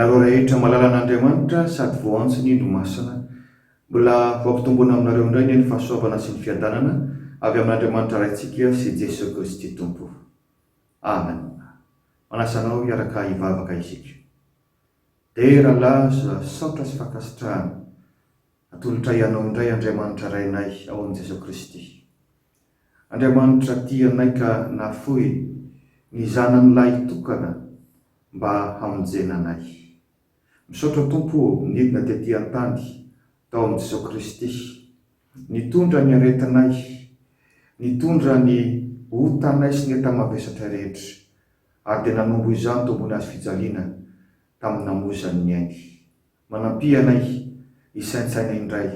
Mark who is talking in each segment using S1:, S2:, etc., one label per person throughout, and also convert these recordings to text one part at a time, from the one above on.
S1: Ianareo rehetra malala an'Andriamanitra sady voaantso ny no masina, mbola ho ampitomboina aminareo indray anie ny fahasoavana sy ny fiadanana avy amin'Andriamanitra Raintsika sy Jesoa Kristy Tompo. Amen. Manasa anao hiaraka hivavaka isika. Dera, laza, saotra sy fankasitrahana atolotray Anao indray Andriamanitra Rainay ao amin'i Jesoa Kristy. Andriamanitra tia anay ka nahafoy ny Zanany lahy tokana mba hamonjena anay. Misaotra Tompo ô nidina tety an-tany tao amin'i Jesoa Kristy, nitondra ny aretinay, nitondra ny otanay sy ny enta-mavesatray rehetra, ary dia nanombo izany teo ambony hazo fijaliana tamin'ny namoizany ny ainy. Manampia anay hisaintsaina indray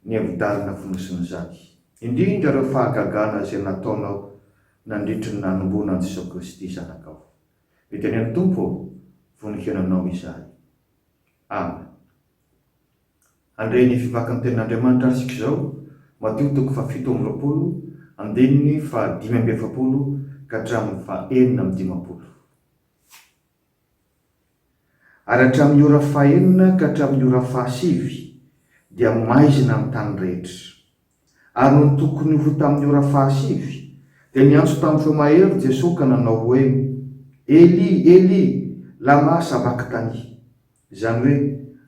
S1: ny hevi-dalina fonosin'izany, indrindra ireo fahagagana izay nataonao nandritry ny nanomboana an'i Jesoa Kristy Zanakao. Midera ny Tompo ô, vonon-kena Anao izahay. Amen. Handre ny fivakin'ny Tenin'Andriamanitra ary isika izao, Matio toko faha-27, andininy faha-45 ka hatramin'ny faha-56. Ary hatramin'ny ora fahenina ka hatramin'ny ora fahasivy dia maizina ny tany rehetra. Ary nony tokony ho tamin'ny ora fahasivy, dia niantso tamin'ny feo mahery Jesoa ka nanao hoe, Eli, Eli, lama sabaktani? Izany hoe,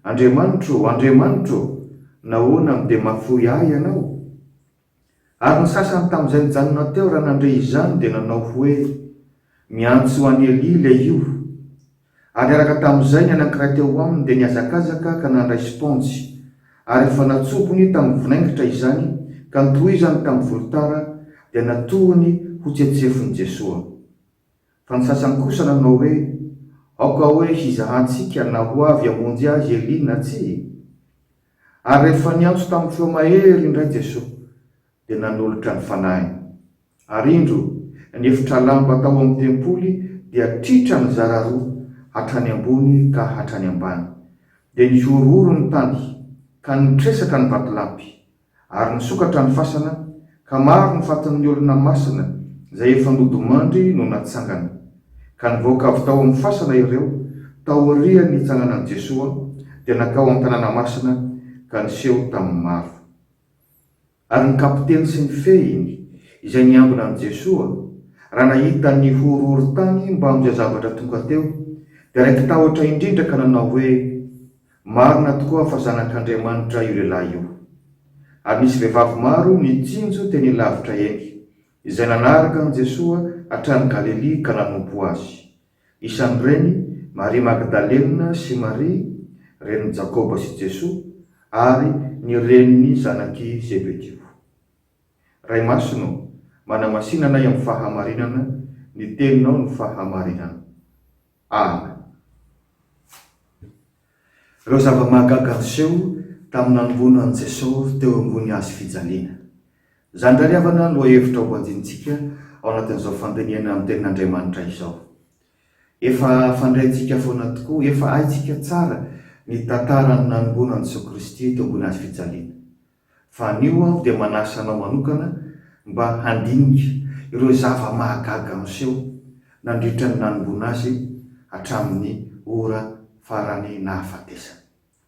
S1: Andriamanitro ô, Andriamanitro ô, nahoana no dia mahafoy Ahy Ianao? Ary ny sasany tamin'izay nijanona teo raha nandre izany dia nanao hoe, Miantso an'i Elia ilay io. Ary niaraka tamin'izay ny anankiray teo aminy dia nihazakazaka ka nandray spaonjy, ary efa natsobony tamin'ny vinaingitra izany ka notohizany tamin'ny volotara dia natohony ho tsetsefon'i Jesoa. Fa ny sasany kosa nanao hoe, Aoka hoe hizahantsika na ho avy hamonjy azy Elia na tsia. Ary rehefa niantso tamin'ny feo mahery indray Jesoa, dia nanolotra ny fanahiny. Ary indro, ny efitra lamba tao amin'ny tempoly dia tritra nizara roa, hatrany ambony ka hatrany ambany. Dia nihorohoro ny tany, ka nitresaka ny vatolampy, ary nisokatra ny fasana, ka maro ny fatin'ny olona masina izay efa nodimandry no natsangana. Ka nivoaka avy tao amin'ny fasana ireo, taorian'ny nitsanganan'i Jesoa, dia nankao amin'ny tanàna masina ka niseho tamin'ny maro. Ary ny kapiteny sy ny fehiny, izay niambina an'i Jesoa, raha nahita ny horohoron-tany mbamin'izay zavatra tonga teo, dia raiki-tahotra indrindra ka nanao hoe, Marina tokoa fa Zanak'Andriamanitra io lehilahy io. Ary nisy vehivavy maro nitsinjo teny lavitra eny, izay nanaraka an'i Jesoa hatrany Galilia ka nanompo Azy. Isan'ireny Maria Magdalena sy Maria, renin'i Jakoba sy Jesoa, ary ny renin'ny zanak'i Zebedio. Ray Masina ô, manamasina anay amin'ny fahamarinana, ny Teninao no fahamarinana. Amen. Ireo zava-mahagaga niseho tamin'ny nanomboana an'i Jesoa teo ambony hazo fijaliana. Izany indray ry havana no lohahevitra hobanjinintsika ao anatin'izao fandinihana ny Tenin'Andriamanitra izao. Efa fandraintsika foana tokoa, efa haintsika tsara ny tantaran'ny nanomboana an'i Jesoa Kristy teo ambony hazo fijaliana. Fa anio aho dia manasa anao manokana mba handinika ireo zava-mahagaga niseho nandritra ny nanomboana azy hatramin'ny ora farany nahafatesany.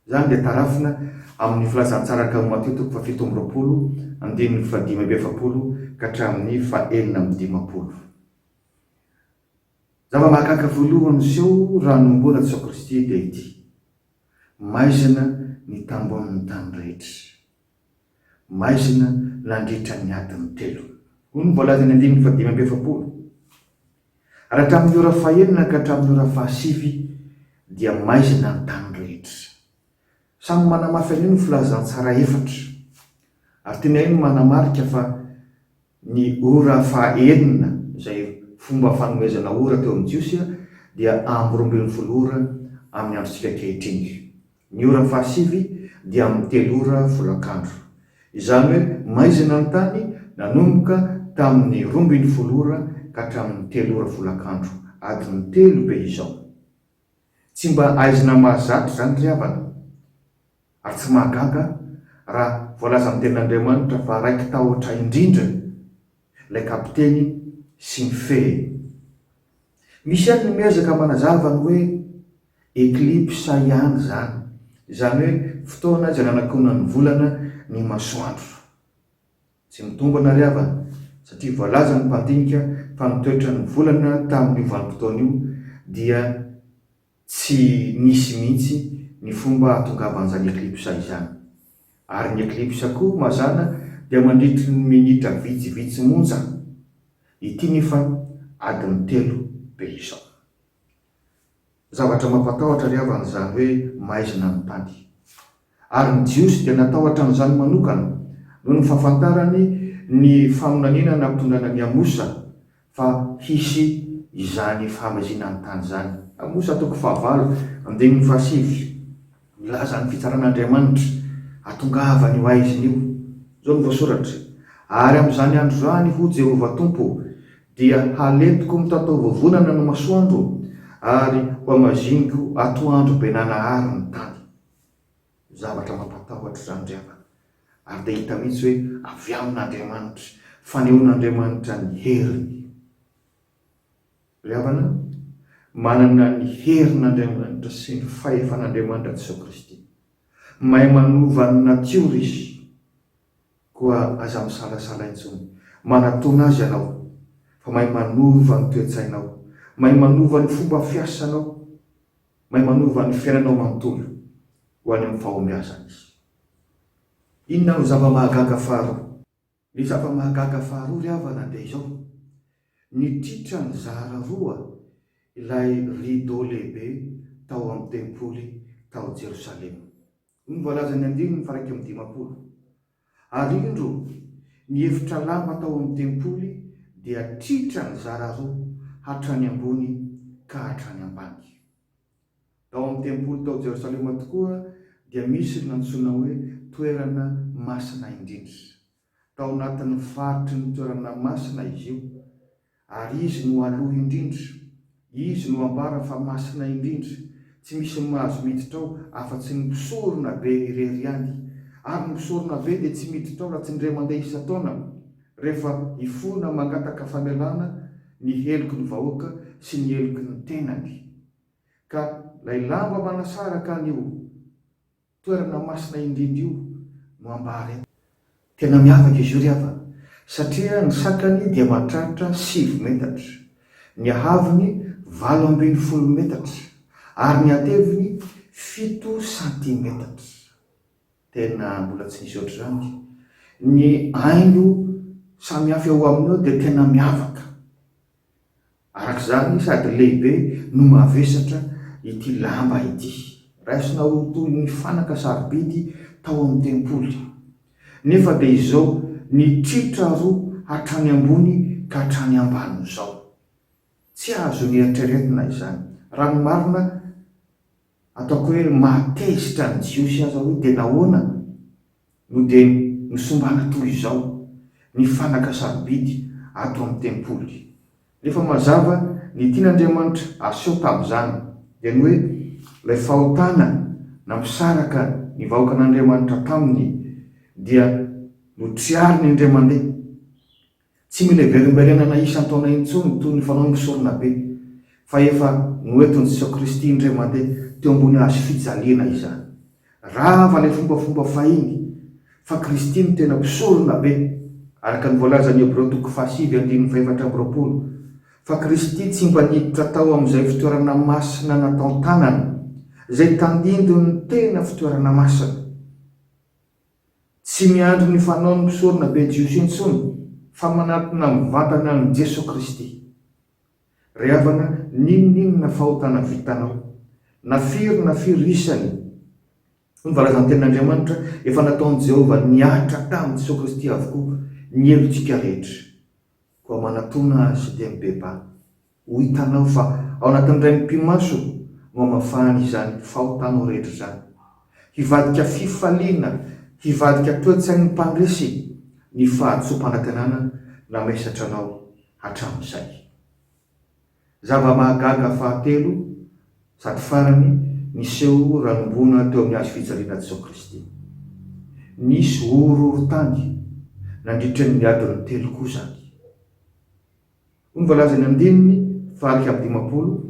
S1: Izany dia tarafina amin'ny Filazantsara araka an'i Matio toko faha-27, andininy faha-45 ka hatramin'ny faha-56. Zava-mahagaga voalohany niseho raha nohomboana Jesoa Kristy dia ity, Maizina ny tambonin'ny tany rehetra. Maizina nandritra ny adiny telo. Hoy ny voalazan'ny andininy faha-45. Ary hatramin'ny ora fahenina ka hatramin'ny ora fahasivy dia maizina ny tany rehetra. Samy manamafy an'io ny filazantsara efatra. Ary tianay ny manamarika fa ny ora fahenina, izay fomba fanomezana ora teo amin'ny Jiosy, dia amby 12 ora amin'ny androntsika ankehitriny. Ny ora fahasivy dia amin'ny telo ora folakandro. Izany hoe maizina ny tany nanomboka tamin'ny 12 ora ka hatramin'ny telo ora folakandro, adiny telo be izao. Tsy mba aizina mahazatra izany ry havana, ary tsy mahagaga raha voalazan'ny Tenin'Andriamanitra fa raiki-tahotra indrindra ilay kapiteny sy ny fehiny. Misy ihany ny miezaka manazava ny hoe. Eklipsa ihany izany, izany hoe fotoana izay nanakonan'ny volana ny masoandro. Tsy mitombina ry havana, satria voalazan'ny mpandinika fa ny toetran'ny volana tamin'io vanim-potoana io dia tsy nisy mihitsy ny fomba hahatongavan'izany eklipsa izany. Ary ny eklipsa koa mazàna dia mandritry ny minitra vitsivitsy monja, ity nefa adiny telo be izao. Zavatra mampatahotra ry havana izany hoe maizina ny tany. Ary ny Jiosy dia natahotra an'izany manokana noho ny fahafantarany ny faminaniana nampitondrana an'i Amosa fa hisy izany fahamaizinan'ny tany izany. Amosa toko fahavalo, andininy fahasivy, milaza ny fitsaran'Andriamanitra, hahatongavany io haizina io. Izao no voasoratra, Ary amin'izany andro izany, hoy Jehovah Tompo, dia halentiko mitataovovonana ny masoandro, ary hohamaziniko atoandro be nanahary ny tany. Zavatra mampatahotra izany ry havana. Ary dia hita mihitsy hoe avy amin'Andriamanitra, fanehoan'Andriamanitra ny heriny. Ry havana, manana ny herin'Andriamanitra sy ny fahefan'Andriamanitra Jesoa Kristy. Mahay manova ny natiora Izy. Koa aza misalasala intsony. Manatona Azy ianao, fa mahay manova ny toe-tsainao, mahay manova ny fomba fiasanao. Mahay manova ny fiainanao manontolo ho any amin'ny fahombiazana izy. Inona no zava-mahagaga faharoa? Ny zava-mahagaga faharoa ry havana dia izao, nitritra nizara roa ilay rideau lehibe tao amin'ny tempoly tao Jerosalema. Hoy ny voalazan'ny andininy faha-51, Ary indro, ny efitra lamba tao amin'ny tempoly dia tritra nizara roa hatrany ambony ka hatrany ambany. Tao amin'ny tempoly tao Jerosalema tokoa dia misy ny nantsoina hoe toerana masina indrindra. Tao anatin'ny faritry ny toerana masina izy io, ary izy no aloha indrindra. Izy no ambara fa masina indrindra, tsy misy mahazo miditra ao afa-tsy ny mpisorona be irery ihany. Ary ny mpisorona be dia tsy miditra ao raha tsy indray mandeha isan-taona, rehefa hifona mangataka famelana ny heloky ny vahoaka sy ny heloky ny tenany. Ka ilay lamba manasaraka an'io Toerana masina indrindra io no ambara eto. Tena miavaka izy io ry havana, satria ny sakany dia mahatratra sivy metatra, ny hahavony 18 metatra, ary ny hateviny fito santimetatra. Tena mbola tsy nisy ohatr'izany. Ny haingo samihafa eo aminy eo dia tena miavaka. Araka izany, sady lehibe no mavesatra ity lamba ity. Raisina ho toy ny fanaka sarobidy tao amin'ny tempoly. Nefa dia izao nitritra roa hatrany ambony ka hatrany ambany izao. Tsy azo nieritreretina izany. Raha ny marina, ataoko hoe mahatezitra ny Jiosy aza hoe dia nahoana no dia nosombana toy izao ny fanaka sarobidy ato amin'ny tempoly. Nefa mazava ny tian'Andriamanitra aseho tamin'izany, dia ny hoe ilay fahotana nampisaraka ny vahoakan'Andriamanitra taminy dia notriariny indray mandeha. Tsy mila iverimberenana isan-taona intsony toy ny fanaon'ny mpisoronabe, fa efa noentin'i Jesoa Kristy indray mandeha teo ambony hazo fijaliana izany. Rava ilay fombafomba fahiny, fa Kristy no tena mpisoronabe, araka ny voalazan'ny Hebreo toko fahasivy andininy fahefatra amby 20, fa Kristy tsy mba niditra tao amin'izay fitoerana masina nataon-tanana, izay tandindon'ny tena fitoerana masina. Tsy miandry ny fanaon'ny mpisorona be Jiosy intsony fa manatona mivantana an'i Jesoa Kristy. Ry havana, n'inon'inona fahotana vitanao, na firy na firy isany, hoy ny voalazan'ny Tenin'Andriamanitra, efa nataon'i Jehovah nihatra tamin'i Jesoa Kristy avokoa ny helotsika rehetra. Koa manatona Azy dia mibebaha. Ho hitanao fa ao anatin'ny iray mipi-maso no hamafahany izany fahotanao rehetra izany. Hivadika fifaliana, hivadika toe-tsain'ny mpandresy ny fahadisoam-panantenana namesatra anao hatramin'izay. Zava-mahagaga fahatelo sady farany niseho ranomboana teo amin'ny hazo fijaliana Jesoa Kristy. Nisy horohorontany nandritra ny adiny telo koa izany. Hoy ny voalazan'ny andininy faha-51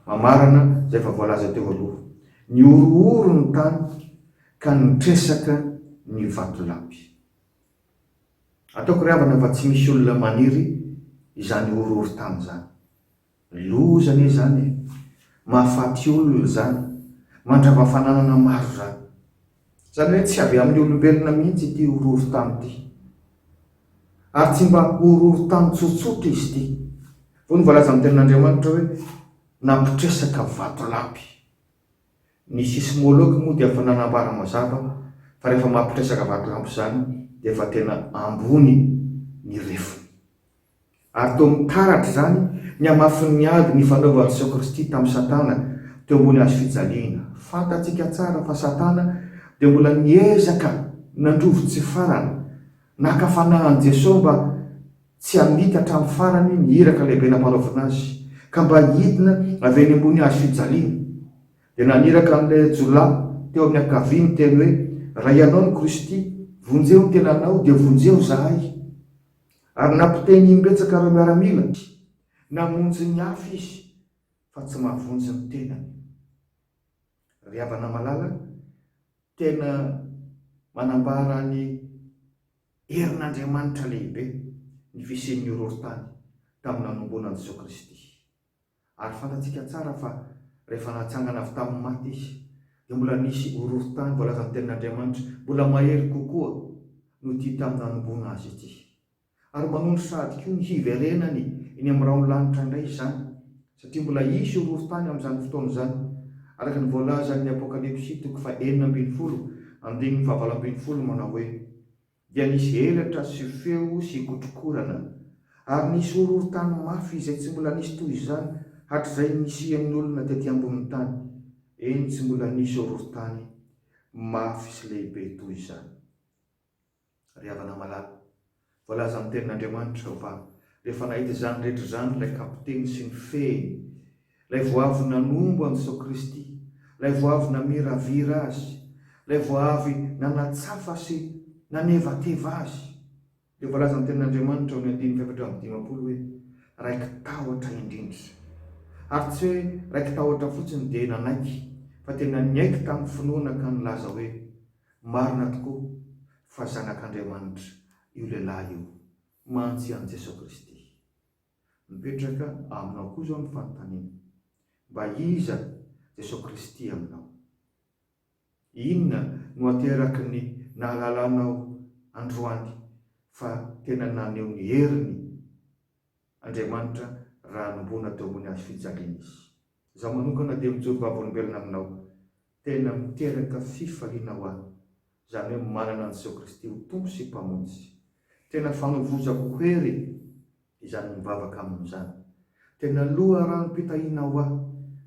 S1: mamarana izay efa voalaza teo aloha. Nihorohoro ny tany ka nitresaka ny vatolampy. Ataoko ry havana fa tsy misy olona maniry izany horohorontany izany. Loza anie izany e! Mahafaty olona izany, mandrava fananana maro izany. Izany hoe tsy avy amin'ny olombelona mihitsy ity horohorontany ity. Ary tsy mba horohorontany tsotsotra izy ity. Hoy ny voalaza amin'ny tenin'Andriamanitra hoe nampitresaka vatolampy. Ny sismologue moa dia efa nanambara mazava fa rehefa mampitresaka vatolampy izany dia efa tena ambony ny refiny. Ary toa mitaratra izany ny hamafin'ny ady nifanaovan'i Jesoa Kristy tamin'i Satana teo ambony hazo fijaliana. Fantatsika tsara fa Satana dia mbola niezaka nandrovi-tsy farany, naka fanahy an'i Jesoa mba tsy hamita hatramin'ny farany ny iraka lehibe nampanaovina azy, ka mba hidina avy eny ambony hazo fijaliana. Dia naniraka an'ilay jiolahy teo amin'ny ankavia niteny hoe, Raha Ianao no Kristy, vonjeo ny tenanao, dia vonjeo izahay. Ary nampiteny imbetsaka ireo miaramila, Namonjy ny hafa izy, fa tsy mahavonjy ny tenany. Ry havana malala, tena manambara ny herin'Andriamanitra lehibe ny fisian'ny horohorontany tamin'ny nanomboana an'i Jesoa Kristy. Ary fantatsika tsara fa rehefa natsangana avy tamin'ny maty Izy, dia mbola nisy horohorontany voalazan'ny Tenin'Andriamanitra mbola mahery kokoa noho ity tamin'ny nanomboana Azy ity. Ary manondro sahady koa ny hiverenany eny amin'ny rahon'ny lanitra indray izany, satria mbola hisy horohorontany amin'izany fotoana izany, araka ny voalazan'ny Apokalypsy toko faha-16 andininy faha-18 manao hoe, Dia nisy elatra sy feo sy kotrokorana, ary nisy horohorontany mafy izay tsy mbola nisy toy izany hatrizay nisian'ny olona tety ambonin'ny tany, eny, tsy mbola nisy horohorontany mafy sy lehibe toy izany. Ry havana malala, voalazan'ny Tenin'Andriamanitra fa rehefa nahita izany rehetra izany ilay kapiteny sy ny fehiny, ilay vao avy nanombo an'i Jesoa Kristy, ilay vao avy namiravira Azy, ilay vao avy nanatsafa sy nanevateva Azy, dia voalazan'ny Tenin'Andriamanitra ao amin'ny andininy faha-54 hoe, Raiki-tahotra indrindra. Ary tsy hoe raiki-tahotra fotsiny dia nanaiky, fa tena niaiky tamin'ny finoana ka nilaza hoe, Marina tokoa fa Zanak'Andriamanitra io lehilahy io, mantsy an'i Jesoa Kristy. Mipetraka aminao koa izao ny fanontaniana, mba iza Jesoa Kristy aminao? Inona no ateraky ny nahalalanao androany fa tena naneho ny heriny Andriamanitra raha nombona teo ambony hazo fijaliana Izy? Izaho manokana dia mijoro vavolombelona aminao, tena miteraka fifaliana ho ahy izany hoe manana an'i Jesoa Kristy ho Tompo sy Mpamonjy. Tena fanovozako hery izany mivavaka Aminy izany. Tena loharanom-pitahiana ho ahy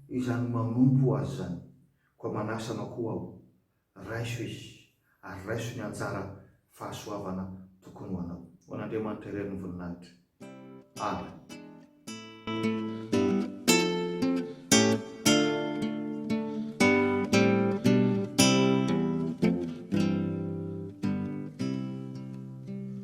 S1: izany manompo Azy izany. Koa manasa anao koa aho, raiso Izy ary raiso ny anjara fahasoavana tokony ho anao. Ho an'Andriamanitra irery ny voninahitra. Amen.